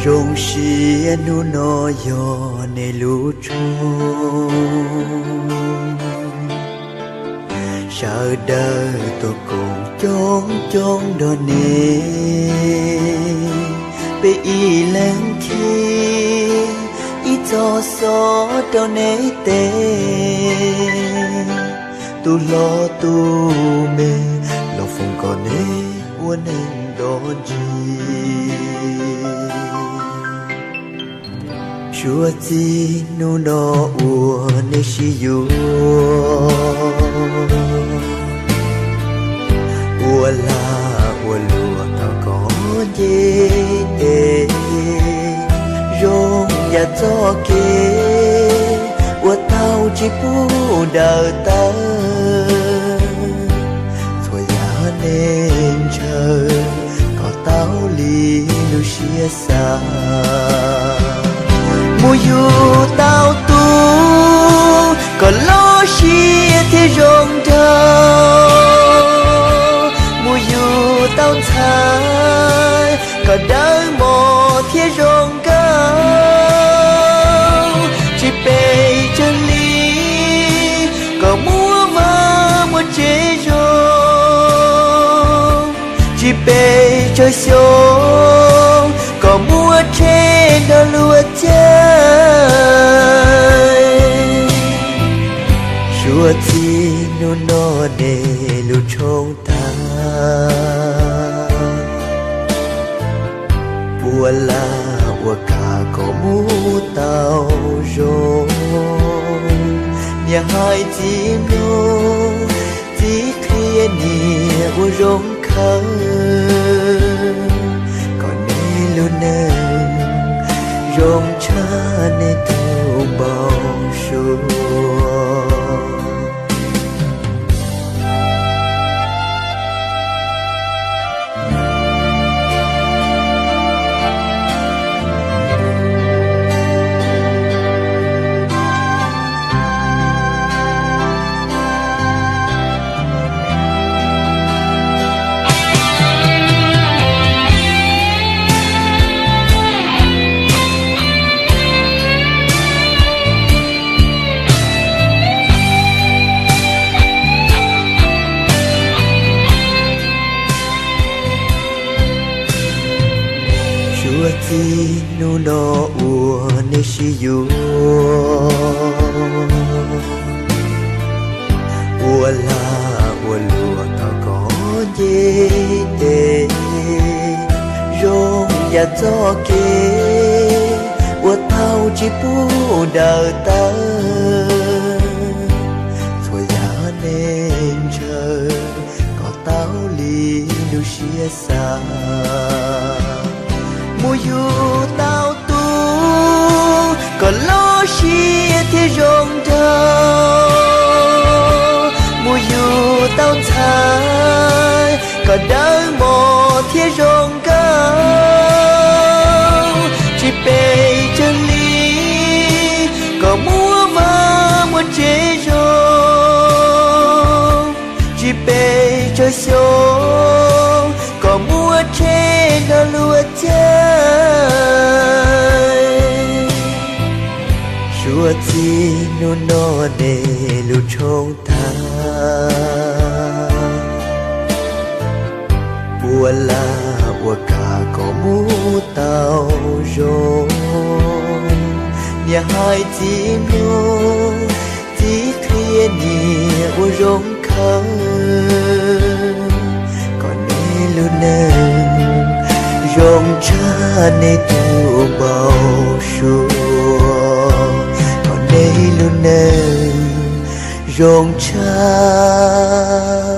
Zoo siab hnub no yog nej lub tshooj, sawv daws tuaj koom coob coob nrog nej, peb ib leeg qhib ib txoj xov rau nej teb. Tus hlob tus me, los foom kom nej ua neej nto ntsis. Suav txij hnub no uas nej sib yuav, ua lag ua luam tau koj nce tes, zoo yam txoj kev uas tau tsis pub daws tawv. Txhua yam nej ntshaw kom tau li lub siab xav. Mus yug tau tub kom loj siab thiab zoo nraug, mus yug tau ntxhais kom dawb mos thiab zoo nkauj. Tsis pes tsawg hli kom muaj vaj muaj tsev zoo, tsis pes tsawg xyoo kom muaj tsheb nrog luag caij. Suav txij hnub no nej lub tshooj tag, ua lag ua kam kom mus tau zoo. Niam hais txiv mloog, txiv qhia niam ua zoo khawv, kom nej lub neej zoo tshaj nej tus npau suav. Suav txij hnub no uas nej sib yuav, ua lag ua luam tau koj nce tes, zoo yam txoj kev uas tau tsis pub daws tawv. Txhua yam nej ntshaw kom tau li lub siab xav. Mus yug tau tub kom loj siab thiab zoo nraug, mus yug tau ntxhais kom dawb mos thiab zoo nkauj. Tsis pes tsawg hli kom muaj vaj muaj tsev zoo, tsis pes tsawg xyoo kom muaj tsheb nrog luag caij. Suav txij hnub no nej lub tshooj tag, ua lag ua kam kom mus tau zoo. Niam hais txiv mloog, txiv qhia niam ua zoo khawv, kom nej lub neej zoo tshaj nej tus npau suav, kom nej lub neej zoo tshaj